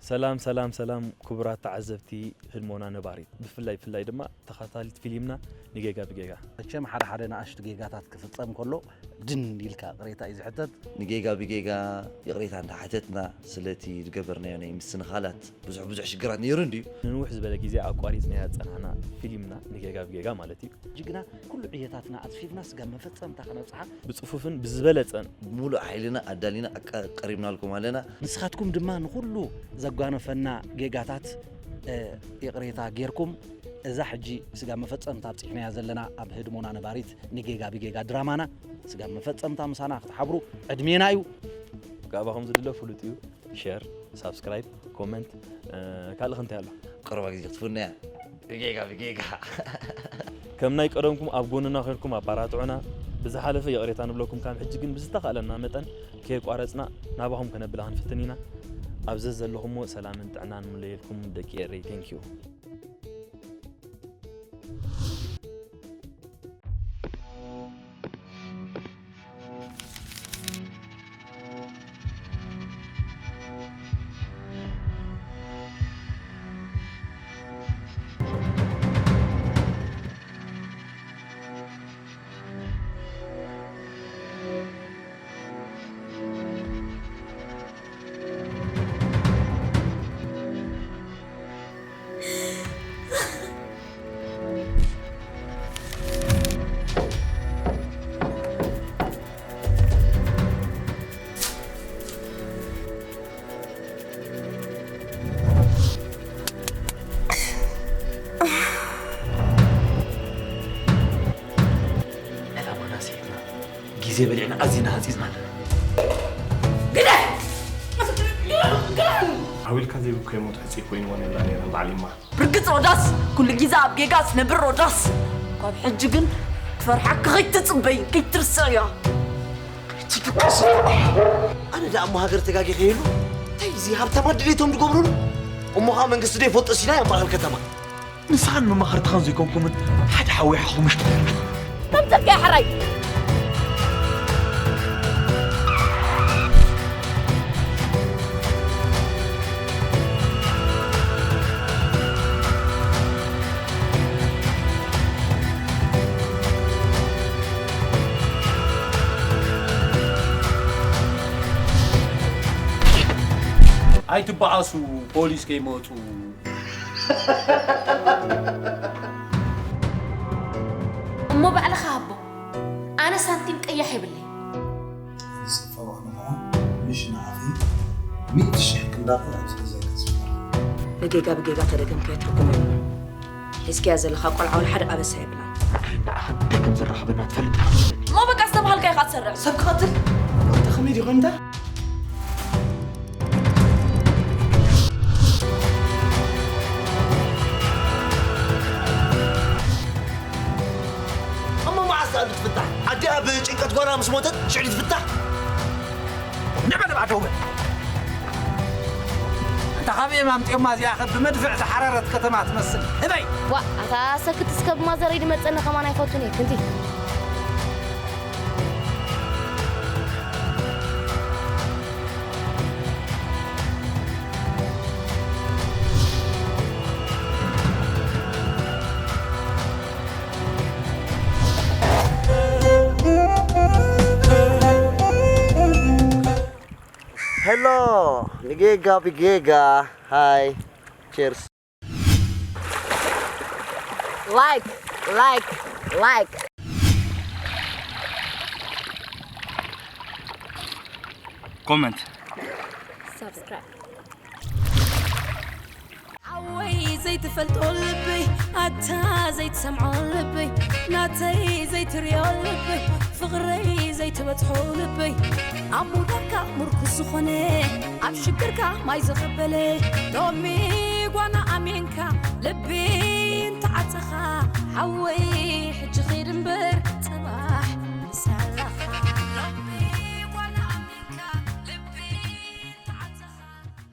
ሰላም ሰላም ሰላም ክቡራት ተዓዘብቲ ህድሞና ነባሪት፣ ብፍላይ ብፍላይ ድማ ተኸታተልቲ ፊልምና ንጌጋ ብጌጋ። መቸም ሓደ ሓደ ንኣሽቱ ጌጋታት ክፍጸም ከሎ ድን ኢልካ ቅሬታ እዩ ዝሕተት። ንጌጋ ብጌጋ ይቕሬታ እንዳሓተትና ስለቲ ዝገበርናዮ ናይ ምስንኻላት ብዙሕ ብዙሕ ሽግራት ነይሩ እንድዩ። ንንውሕ ዝበለ ግዜ ኣቋሪጽናያ ዝጸናሕና ፊልምና ንጌጋ ብጌጋ ማለት እዩ። ሕጂ ግና ኩሉ ዕየታትና ኣጽፊፍና ስጋብ መፈጸምታ ከነብጽሓ ብጽፉፍን ብዝበለጸን ብምሉእ ሓይልና ኣዳሊና ቀሪብናልኩም ኣለና። ንስኻትኩም ድማ ንኹሉ ዘጓነፈና ጌጋታት ይቕሬታ ጌርኩም እዛ ሕጂ ስጋብ መፈጸምታ ኣብጺሕናያ ዘለና ኣብ ህድሞና ነባሪት ንጌጋ ብጌጋ ድራማና ስጋብ መፈጸምታ ምሳና ክትሓብሩ ዕድሜና እዩ። ጋባኹም ዝድለ ፍሉጥ እዩ። ሸር፣ ሳብስክራይብ፣ ኮመንት ካልእ ክንታይ ኣሎ? ቀረባ ግዜ ክትፍኖ እያ። ብጌጋ ብጌጋ ከም ናይ ቀደምኩም ኣብ ጎንና ኸይርኩም ኣባራትዑና። ብዝሓለፈ ይቕሬታ ንብለኩም፣ ካብ ሕጂ ግን ብዝተኻእለና መጠን ከየቋረጽና ናባኹም ከነብላ ክንፍትን ኢና። ኣብ ዘዘለኹምዎ ሰላምን ጥዕናን ንምለየልኩም ደቂ ኤረይ። Thank you። ዕላማና ስሒትና ግዜ በሊዕና ኣዚና ሃጺጽና ኣለና። ግደፍ! ሓዊልካ ዘይብኮ ይሞት ሕጽይ ኮይንዎ ነላ ነይረን በዓል ይማ። ርግጽ ሮዳስ፣ ኩሉ ግዜ ኣብ ጌጋ ዝነብር ሮዳስ። ካብ ሕጂ ግን ክፈርሓኪ ከይትጽበይ፣ ከይትርስዕያ። ኣነ ደኣ እሞ ሃገር ተጋጊ ከይህሉ እንታይ እዚ ሃብታማት ድሌቶም ዝገብሩሉ እሞ ኸዓ መንግስቲ ዶ ይፈልጦ ሲና ኣብ ማእኸል ከተማ ንስኻን መማኽርትኻን ዘይኮንኩምን ሓደ ሓዊ ሓኹምሽ ከምዘካ ሕራይ ኣይትበኣሱ ፖሊስ ከይመፁ። እሞ ባዕልኻ ሃቦ፣ ኣነ ሳንቲም ቀያሕ የብለይ። ዝፈወቕንኻ ምሽ ንዓኺ ሚእቲ ሽሕ ክንዳኺ ኣብዚ ገዛይ ከዝፈር። ንጌጋ ብጌጋ ተደገምካዮ ትርጉም የብሉን። ሒዝካያ ዘለኻ ቆልዓ ወላ ሓደ ኣበሳ የብላን። ኣነ ንዓኻ እንታይ ከም ዘራኽበና ትፈልጥ ኢኻ መስለኒ። እሞ በቃ ዝተባሃልካዮ ኢኻ ትሰርዕ። ሰብ ክቐትል? ኣታ ከመይ ድዩ ኮንታ? እሞ መዓስ ደኣ ትፍታሕ? ኣዲኣ ብጭንቀት ጓላ ምስ ሞተት ሽዕሊ ትፍታሕ? ንበል እባ ደው በል። ኣንታ ካበይ እዮም ኣምጺኦማ እዚኣ ኸ ብመድፍዕ ዝሓረረት ከተማ ትመስል? ህበይ! ዋእ ኣታ ሰክት እስከ ብማዘረይ ድመጸኒ ከማን ኣይፈቱን እየ ክንዲ። Hello, ንጌጋ ብጌጋ ሃይ ቸርስ። Like, like, like. Comment. Subscribe. ሓወይ ዘይትፈልጦ ልበይ ኣታ ዘይትሰምዖ ልበይ ናተይ ዘይትሪኦ ልበይ ፍቕረይ ዘይትበጽሖ ልበይ ኣብ ሙዳካ ምርኩስ ዝኾነ ኣብ ሽግርካ ማይ ዝቕበለ ሎሚ ጓና ኣሜንካ ልቢ እንተዓጸኻ ሓወይ ሕጂ ኺድ እምበር ጽባሕ ምሳላኻ